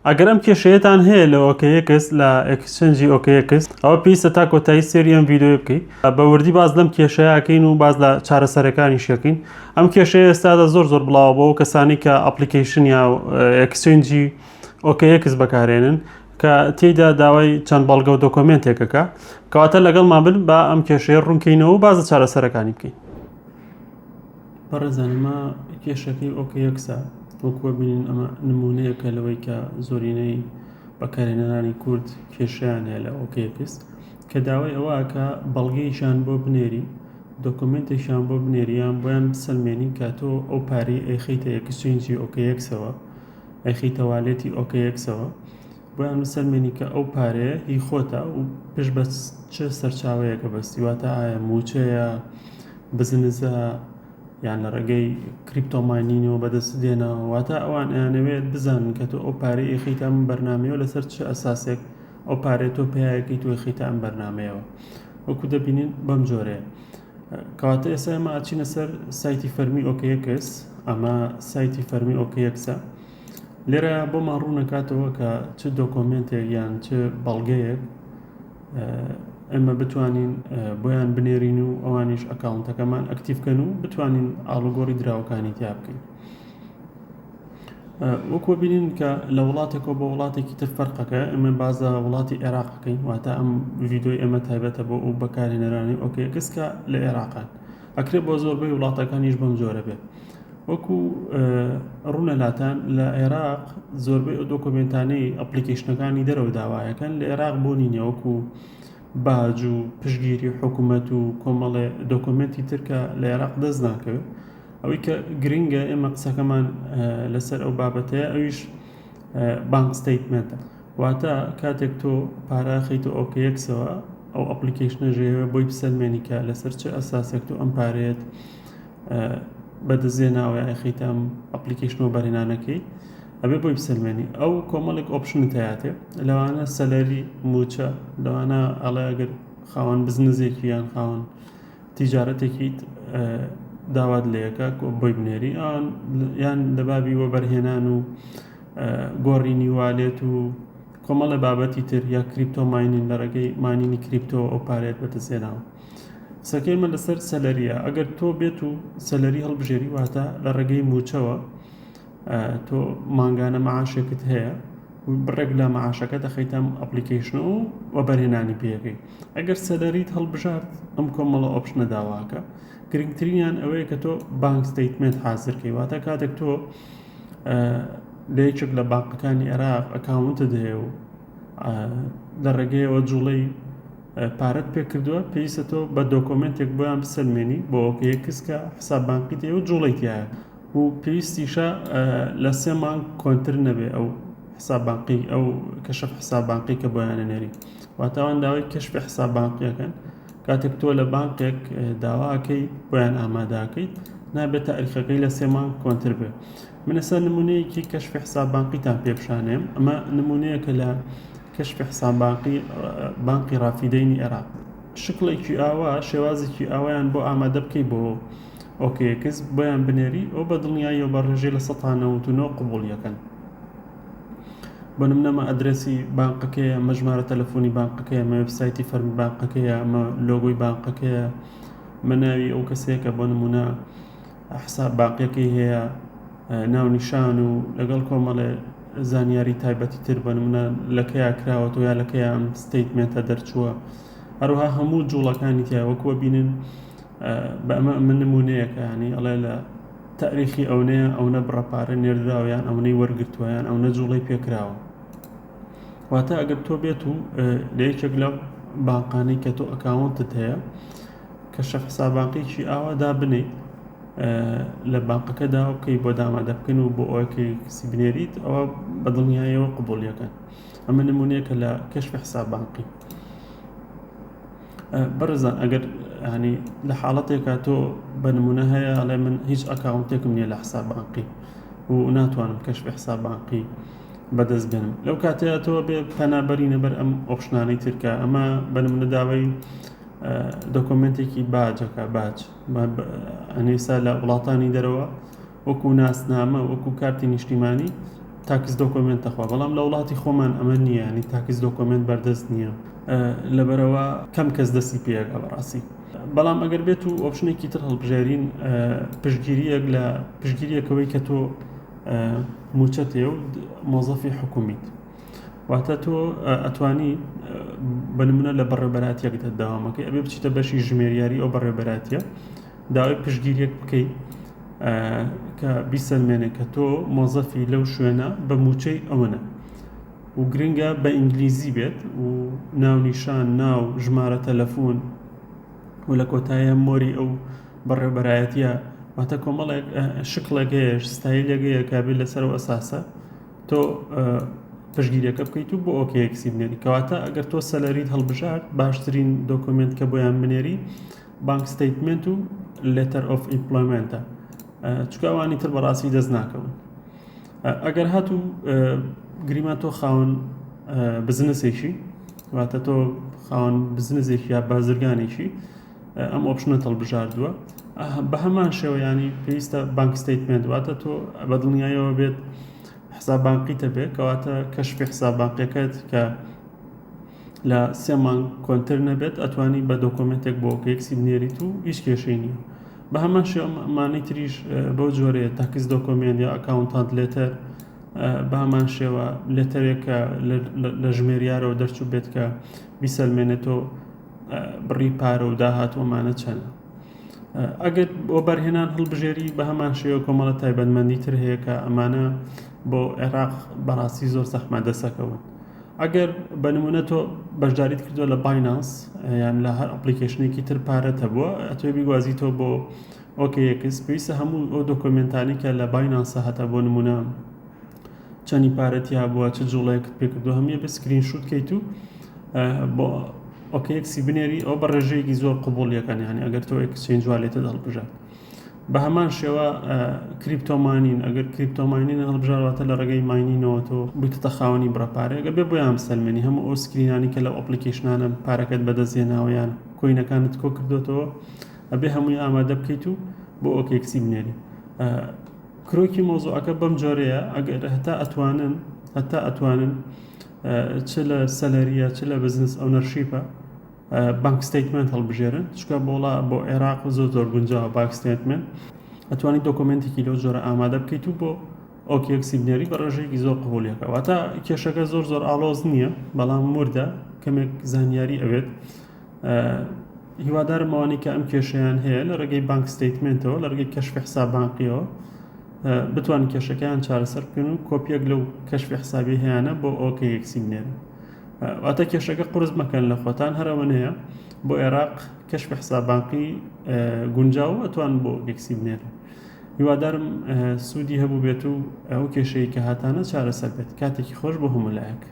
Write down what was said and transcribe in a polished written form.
ئەگەر ئەم کێشەیەتان هەیە لە OKX لە exchange ی OKX ئەوە پێویستە تا کۆتایی سێری ئەم ڤیدیۆیە بکەیت بە وردی باس لەم کێشەیە ئەکەین و باس لە چارەسەرەکانیش ئەکەین ئەم کێشەیە ئێستادا زۆر زۆر بڵاوە بۆ کەسانی کە application یا exchange ی OKX بەکارێنن کە تێیدا داوای چەند بەڵگە و دۆکۆمێنتێکەکە کەواتە لەگەڵمان بن با ئەم کێشەیە ڕوونکەینەوە و باس لە چارەسەرەکانی بکەین. بەڕێزان ئەمە کێشەکەی OKX ە وەکو بینین ئەمە نمونەیەکە لەوەی کە زۆرینەی بەکارهێنەرانی کورد کێشیان هەیە لە OKX کە داوای ئەوە کە بەڵگەیشان بۆ بنێری دۆکۆمنتێکیان بۆ بنێریان بۆیان بسەلمێنی کە تۆ ئەو پارەی ئەیخەیتە exchange ی OKX ەوە ئەیخەیتە wallet ی OKX ەوە بۆیان بسەلمێنی کە ئەو پارەیە هی خۆتە و پشت بە چ سەرچاوەیەکە بەستی واتە ئایا مووچەیە بزنزە یان لە ڕێگەی crypto mining ەوە بەدەست دێناوە واتە ئەوان ئەیانەوێت بزانن کە تۆ ئەو پارەی ئەیخەیتە ئەم بەرنامەیەوە لەسەر چ ئەساسێک ئەو پارەی تۆ پیایەکەی تۆ ئەیخەیتە ئەم بەرنامەیەوە وەکو دەبینین بەم جۆرەیە کەواتە ئێستا ئێمە ئەچینە سەر سایتی فەرمی OKX ئەمە سایتی فەرمی OKX ە لێرە بۆمان ڕوونەکاتەوە کە چ دۆکۆمێنتێک یان چ بەڵگەیەک ئێمە بتوانین بۆیان بنێرین و ئەوانیش account ەکەمان active کەن و بتوانین ئاڵوگۆڕی دراوەکانی تیا بکەین وەکو بینین کە لە وڵاتێکەوە بۆ وڵاتێکی تر فەرقەکە ئێمە باس لە وڵاتی عێراقەکەین واتە ئەم ڤیدیۆی ئێمە تایبەتە بۆ ئەو بەکارهێنەرانی OKX کە لە عێراقان ئەکرێ بۆ زۆربەی وڵاتەکانیش بەم جۆرە بێت وەکو ڕوونە لاتان لە عێراق زۆربەی ئەو دۆکۆمێنتانەی application ەکانی دەرەوە داوایەکەن لە عێراق بوونی نییە وەکو باج و پشگیری حکوومەت و کۆمەڵێ دۆکۆمێنتی ترکە لە عێراق دەست ناکەوێت ئەوەی کە گرنگە ئێمە قسەکەمان لەسەر ئەو بابەتەیە ئەویش bank statement ە واتە کاتێک تۆ پارە خەیتە OKX ەوە ئەو application ە ژەیەوە بۆی بسەلمێنی کە لەسەر چ ئەساسێک تۆ ئەم پارەیەت بەدەستێناوە یا ئەخەیتە ئەم application ەوە بەرهێنانەکەی ئەبێ بۆی بسەلمێنی ئەو کۆمەڵێک option ت هەیاتێ لەوانە salary موچە لەوانە ئەڵێ ئەگەر خاوەن بزنزێکی یان خاوەن تیجارەتێکیت داوات لەیەکە بۆی بنێری یان لە بابی وەبەرهێنان و گۆڕینی wallet و کۆمەڵە بابەتی تر یا crypto mining لە ڕێگەی mining ی crypto ئەو پارێت بەدەستێناوە قسەکەی من لەسەر salary یە ئەگەر تۆ بێت و salary هەڵبژێری واتە لە ڕێگەی موچەوە تۆ مانگانە معاشێکت هەیە بڕێک لە معاشەکە دەخەیتە ئەم application ەوە و وەبەرهێنانی پێەکەی ئەگەر salary ت هەڵبژارد ئەم کۆمەڵە option ە داواکە گرنگترینیان ئەوەیە کە تۆ bank statement حازرکەی واتە کاتێک تۆ لە یەکێک لە بانقەکانی عێراق account ت هەیە و لە ڕێگەیەوە جوڵەی پارەت پێکردووە پێویستە تۆ بە دۆکۆمنتێک بۆیان بسەلمێنی بۆ OKX کە حساب بانقیت هەیە و جوڵەی تایە و پێویستیشە لە سێ مانگ کۆنتر نەبێ ئەو حساب بانقی ئەو کەشف حساب بانقی کە بۆیان نێری واتاوان داوای کەشفی حساب بانقیەکەن کاتێک تۆ لە بانقێک داواکەی بۆیان ئاماداکەیت نابێت تاریخەکەی لە سێ مانگ کۆنتر بێ من ئێستا نمونەیەکی کەشفی حساب بانقیتان پێ پیشانێم ئەمە نمونەیەکە لە کەشفی حساب بانقی بانقی ڕافیدەینی عێراق شکڵێکی ئاوا شێوازێکی ئاوایان بۆ ئامادە بکەی بۆ OKX بۆیان بنێری ئەو بە دڵنیاییەوە بە ڕێژەی 99% قبوڵیەکەن بۆ نمونە ئەمە ئەدرەسی بانقەکەیە ئەمە ژمارە تەلەفۆنی بانقەکەیە ئەمە وێبسایتی فەرمی بانقەکەیە ئەمە لۆگۆی بانقەکەیە ئەمە ناوی ئەو کەسەیە کە بۆ نمونە حساب بانقیەکەی هەیە ناونیشان و لەگەڵ کۆمەڵێ زانیاری تایبەتی تر بە نمونە لەکەیا کراوەتەوە یا لەکەیا ئەم statement ە دەرچووە هەروها هەموو جوڵەکانی تیا وەکوە بینن بە ئەمە ئەمە نمونەیەکە ینی ئەڵێ لە تاریخی ئەونەیە ئەونە بڕە پارە نێردراوە یان ئەونەی وەرگرتووە یان ئەونە جوڵەی پێکراوە واتە ئەگەر تۆ بێت و لە یەکێک لە بانقانەی کە تۆ account ت هەیە کەشف حساب بانقیکی ئاوا دابنێیت لە بانقەکە داوا بکەیت بۆ دامادە بکەن و بۆ ئەوەی کەسی بنێریت ئەوە بە دڵنیاییەوە قبوڵیەکەن ئەمە نمونەیەکە لە کەشف حساب بانقی بەڕێزان ئەگەر ینی لە حاڵەتێکا تۆ بە نمونە هەیە ئەڵێ من هیچ account ێکم نییە لە حساب بانقی و ناتوانم کەشف حساب بانقی بەدەست بێنم لەو کاتەیە تۆ بێ پەنابەرینە بەر ئەم option انەی ترکە ئەمە بە نمونە داوای دۆکۆمنتێکی باجەکە باج ئەنیسا لە وڵاتانی دەرەوە وەکو ناسنامە وەکو کارتی نیشتیمانی. tax document دەخوا بەڵام لە وڵاتی خۆمان ئەمە نییە ینی tax document بەردەست نییە لەبەرەوە کەم کەس دەستی پێەکە بەڕاستی بەڵام ئەگەر بێت و option ێکی تر هەڵبژێرین پشگیریەک لە پشگیریەکەوەی کە تۆ موچەتێ و مۆزەفی حکومیت واتە تۆ ئەتوانی بە نمونە لە بەڕێوبەراتیەکدا داوامەکەی ئەبێ بچیتە بەشی ژمێریاری ئەو بەڕێوبەراتیە داوای پشگیریەک بکەیت کە بیسەلمێنێ کە تۆ مۆزەفی لەو شوێنە بە موچەی ئەوەنە و گرنگە بە ئینگلیزی بێت و ناونیشان ناو ژمارە تەلەفۆن و لە کۆتایە مۆری ئەو بەڕێوبەرایەتیە واتە کۆمەڵێک شکڵێک هەیە ستایلێک هەیە کە بێت لەسەر ئەو ئەساسە تۆ پشگیریەکە بکەیت و بۆ OKX ی بنێری کەواتە ئەگەر تۆ salary ت هەڵبژارد باشترین document کە بۆیان بنێری bank statement و letter of employment ە چونکە ئەوانی تر بەڕاستی دەست ناکەون ئەگەر هاتوو گریمان تۆ خاوەن بزنسێکی واتە تۆ خاوەن بزنسێکی یا بازرگانێکی ئەم option ە هەڵبژاردووە بە هەمان شێوە ینی پێویستە bank statement واتە تۆ بە دڵنیایەوە بێت حساب بانقیتە بێت کەواتە کەشفی حساب بانقیەکەت کە لە سێ مانگ کۆنتر نەبێت ئەتوانی بە document ێک بۆ OKX ی بنێریت و هیچ کێشەی نییە بە هەمان شێوە ئەمانەی تریش بەو جۆرەیە tax document یا accountant letter بە هەمان شێوە letter ێک کە لە ژمێریارەوە دەرچوو بێت کە بیسەلمێنێتەوە بڕی پارە و داهات و ئەمانە چەنە ئەگەر وەبەرهێنان هەڵبژێری بە هەمان شێوە کۆمەڵە تایبەتمەندی تر هەیە کە ئەمانە بۆ عێراق بەڕاستی زۆر زەحمەت دەسەکەون ئەگەر بە نمونە تۆ بەشداریت کردووە لە Binance یان لە هەر application ێکی تر پارەت هەبووە ئەتوێ بیگوازیتەوە بۆ OKX پێویستە هەموو ئەو document انی کە لە Binance ە هەتە بۆ نمونە چەنی پارە تیا بووە چ جوڵەیەکت پێکردو هەمیە بە screenshot کەیت و بۆ OKX ی بنێری ئەو بە ڕێژەیەکی زۆر قوبولیەکان یعنی ئەگەر تۆ exchange wallet ت هەڵبژارد بە هەمان شێوە crypto mining ئەگەر crypto mining هەڵبژارواتە لە ڕێگەی mining ەوە تۆ بوویتە خاوەنی بڕە پارەیەک بێ بۆیان بسەلمێنی هەموو ئەو screen انی کە لەو application انە پارەکەت بەدەستهێناوە یان coin ەکانت کۆ کردوێتەوە ئەبێ هەمووی ئامادە بکەیت و بۆ OKX ی بنێری کرۆکی مەوزوعەکە بەم جۆرەیە ئەگەر هەتا ئەتوانن هەتا ئەتوانن چ لە salary ە چ لە business ownership ە bank statement هەڵبژێرن چکە بۆڵا بۆ عێراق زۆر زۆر گونجاوە bank statement ئەتوانی document ێکی لەو جۆرە ئامادە بکەیت و بۆ OKX ی بنێری بە ڕێژەیەکی زۆر قبولیەکە واتە کێشەکە زۆر زۆر ئاڵۆز نییە بەڵام وردە کەمێک زانیاری ئەوێت هیوادارم ئەوانەی کە ئەم کێشەیان هەیە لە ڕێگەی bank statement ەوە لە ڕێگەی کەشفی حساب بانقیەوە بتوان کێشەکەیان چارەسەر بکەن و کۆپیەک لەو کەشفی حسابی هەیەە بۆ OKX ی بنێرن واتە کێشەکە قرس مەکەن لە خۆتان هەرەوە نەیە بۆ عێراق کەشفی حساب بانقی گونجاو ئەتوان بۆ OKX ی بنێرن هیوادارم سوودی هەبوو بێت و ئەو کێشەیە کە هاتانە چارەسەر بێت کاتێکی خۆش بۆ هەموو لایەک.